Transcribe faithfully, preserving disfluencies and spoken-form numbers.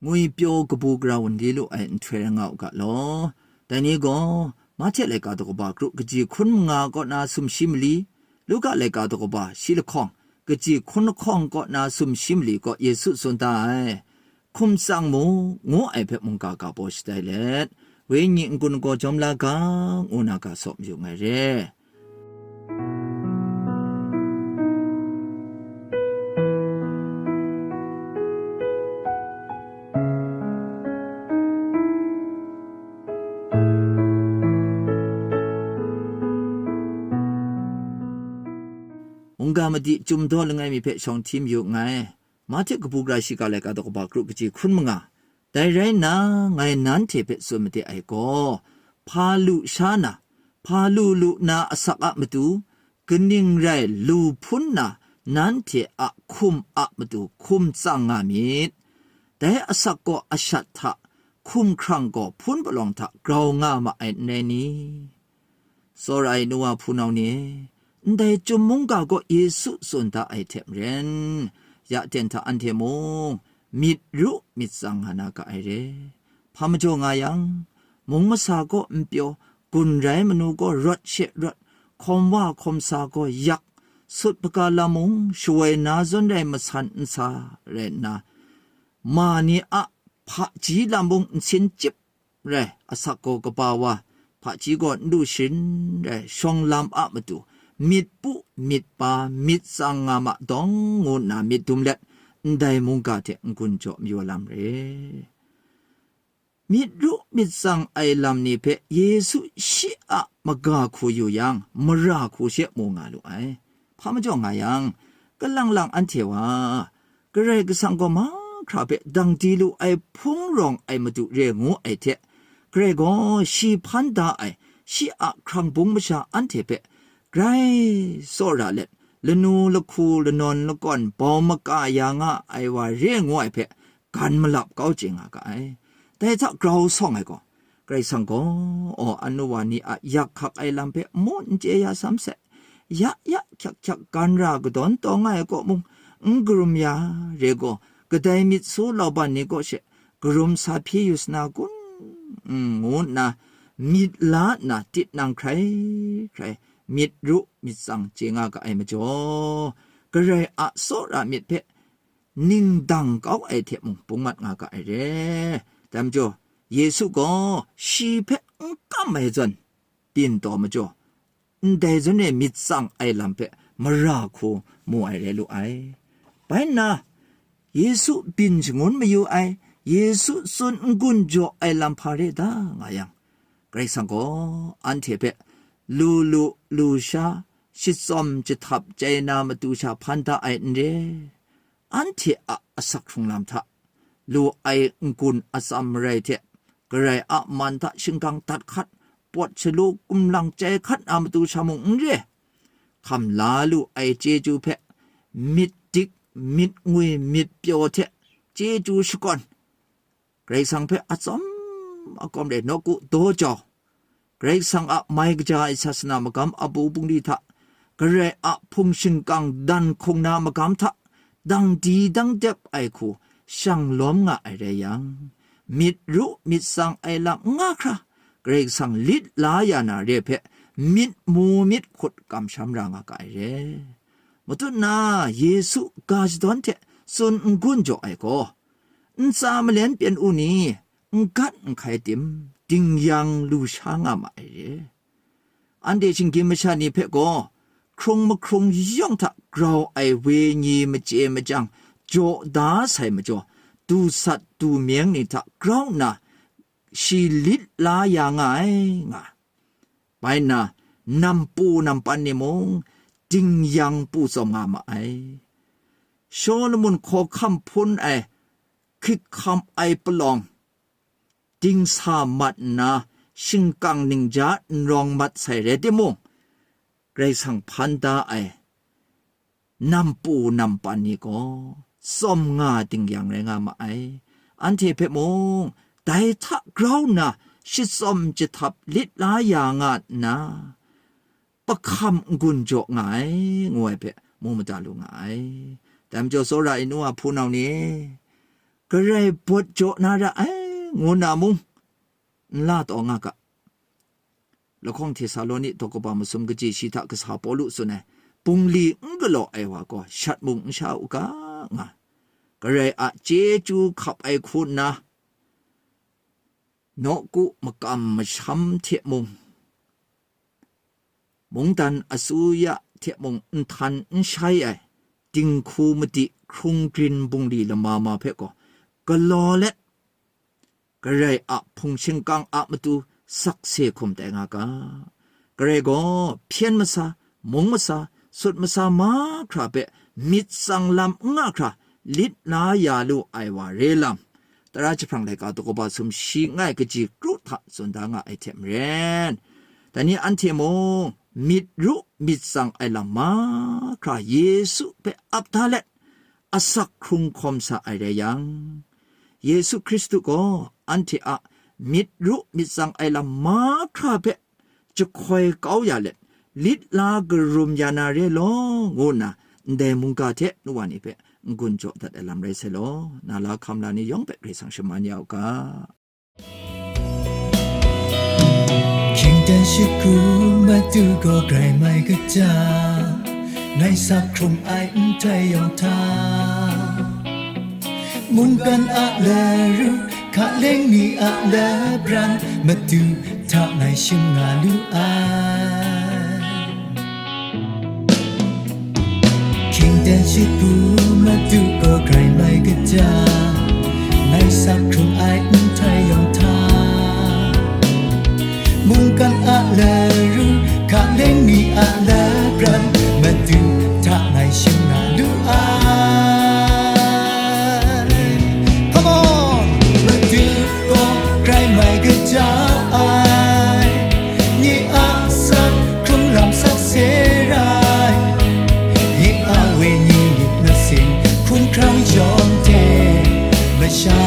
ngwi pyaw kabu gara wunli lu ai nhtoi rai nga u ga law. Dai ni gaw, Mahte laika daw kaba kru kaji hkun manga kaw na sumshi mali, Luka laika daw kaba shi lahkawng kaji hkun lahkawng kaw na sumshi mali kaw Yesu tsun da ai, hkum tsang mu, ngu ai hpe mungga ga baw shatai let, wenyi n-gun gaw jawm la ga, ngu na ga saw mayu ngai re. Mungga madi chyum daw langai mi hpe shawng hti mayu nngai. Mahte kabu gara shiga laika daw kaba kru kaji hkun manga. Dai rai nna, ngai nanhte hpe tsun made ai gaw, hpa lu sha na, hpa lu lu na asak a matu, kaning rai lu hpun na, nanhte a hkum a matu hkum tsang nga myit. Dai asak gaw ashat hta, hkumhkrang gaw hpun palawng hta grau nga ma ai n rai ni? Tsawra ai nu wa hpunau ni e, ndai chyum mungga gaw Yesu tsun da ai hte maren, ya ten hta anhte mung myit ru myit tsang nga na ga ai re. Hpa majaw nga yang, mung masa gaw n pyaw, gun rai manu gaw rawt she rawt, hkawm wa hkawm sa gaw yak, sut hpaga lam mung shawoi na zawn rai masan n sa rai nna, ma ni a hpaji lam mung n sin chyip rai, asak gaw kaba wa, hpaji gaw n lu sharin rai, shawng lam a matu, myit pu, myit pa, myit tsang nga ma dawng ngu nna myit dum let, ndai mungga hte n-gun jaw mayu lam re. Myit ru myit tsang ai lam ni hpe Yesu shi a maga hku yu yang, mara hku she mu nga lu ai. Hpa majaw nga yang, kalang lang anhte wa, Karai Kasang gaw mahkra hpe dang di lu ai hpung rawng ai Madu re ngu ai hte, Karai gaw shi hpan da ai, shi a hkrang bung masha anhte hpe grai tsawra let, lanu lahku lanawn lakawn bau maka ya nga ai wa re ngu ai hpe gan malap kau chye nga ga ai. Dai hta grau sawng ai gaw, Karai Kasang gaw, aw, anu wa ni a yak hkak ai lam hpe n mu n chye ya sam sai. Ya ya hkyak hkyak gan ra kadawn taw nga ai kaw mung, n karum ya re gaw, kadai myit su lauban ni kaw she karum sa hpyi yu sa na kun? Ngu nna myit la nna tit nang hkrai hkrai myit ru myit tsang chye nga ga ai majaw, Karai a tsawra myit hpe ning dang kau ai hte mung bung mat nga ga ai re. Dai majaw, Yesu gaw shi hpe n kam ai zawn, byin taw majaw, ndai zawn e myit tsang ai lam hpe mara hku mu ai rai lu ai. Bai nna, Yesu byin shangun mayu ai, Yesu tsun n-gun jaw ai lam hpa re da nga yang, Karai Kasang gaw anhte hpe lu lu, lu sha, shitsawm jahtap chye na matu sha hpan da ai n re. Anhte a asak hkrung lam hta, lu ai n-gun atsam marai hte, Karai a man hta shingkang dat hkat, pawt shalu kumlang chyai hkat na matu sha mung n re, hkam la lu ai chyeju hpe myit dik, myit ngwi, myit pyaw hte chyeju shakawn, Karai Kasang hpe atsawm akawm re nawku daw jau, Karai Kasang a mai kaja ai sasana magam abu bungli hta, Karai a hpung shingkang dan hkung na magam hta, dang di dang dep ai hku shang lawm nga ai rai yang, myit ru myit tsang ai lam n nga hkra, Karai Kasang lit la ya na re hpe myit mu myit hkut kamsham ra nga ga ai re. Matut na Yesu ga shadawn hte tsun n-gun jaw ai gaw, ntsa malen pyen u ni, n gat n hkai tim, ding yang lu sha nga ma ai re. Anhte shinggyim masha ni hpe gaw, hkrung mahkrung yawng hta grau ai wenyi machye machyang jaw da sai majaw, du sat du meng ni hta grau nna, shi lit la ya nga ai, nga. Bai nna, nampu nampan ni mung ding yang pu tsawm nga ma ai. Shawlumon hkawhkam hpun ai hkrit hkam ai palawng, dingsa mat nna shingkang ningja n rawng mat sai rai timung, Karai Kasang hpan da ai nampu nampan ni gaw tsawm nga ding yang rai nga ma ai. Anhte hpe mung dai hta grau nna shitsawm jahtap lit la ya nga nna, pahkam n-gun jaw nga ai, ngu ai hpe mu mada lu nga ai. Dai majaw, tsawra ai nu a hpunau ni, Karai bawt jaw na ra ai, ngu na mung, n la taw nga ga. Lahkawng Htesaloni daw kaba masum kaji shi hta kasa Pawlu tsun ai, bungli n galaw ai wa gaw shat mung n sha u ga, nga. Karai a chyeju hkap ai hku nna, nawku makam masham hte mung, mungdan asuya hte mung n htan n shai ai, dinghku madi hkrung grin bungli lama ma hpe gaw galaw let, Karai a hpung shingkang a matu sakse hkum tai nga ga. Karai gaw hpyen masa, mung masa, sut masa mahkra hpe myit tsang lam n nga hkra lit la ya lu ai wa re lam, tara jahprang laika daw kaba sum shi ngai kaji kru hta tsun da nga ai hte maren, dai ni anhte mung myit ru myit tsang ai lam mahkra Yesu hpe ap da let, asak hkrung hkawm sa ai rai yang, Yesu Hkristu gaw anhte a myit ru myit tsang ai lam mahkra hpe jahkoi kau ya let, lit la karum ya na re law, ngu nna ndai mungga hte nu wa ni hpe n-gun jaw dat ai lam rai sai law, na la hkam la ni yawng hpe Karai Kasang shaman ya u ga. Hkying dan shut hku Madu gaw grai mai kaja, ngai sak hkrung ai nhtoi yawng hta, mungkan a laru, hkaleng ni a labran, Madu hta ngai shim nga lu ai. Hkying dan shut hku Madu gaw grai mai kaja, ngai sak hkrung ai nhtoi yawng hta, mungkan a laru, hkaleng ni a labran, Madu hta ngai shim nga lu ai. Come on! Madu gaw grai mai kaja ai, nye a sak hkrung lam sakse rai, nye a wenyi myit masin hkungkrang yawng hte, masha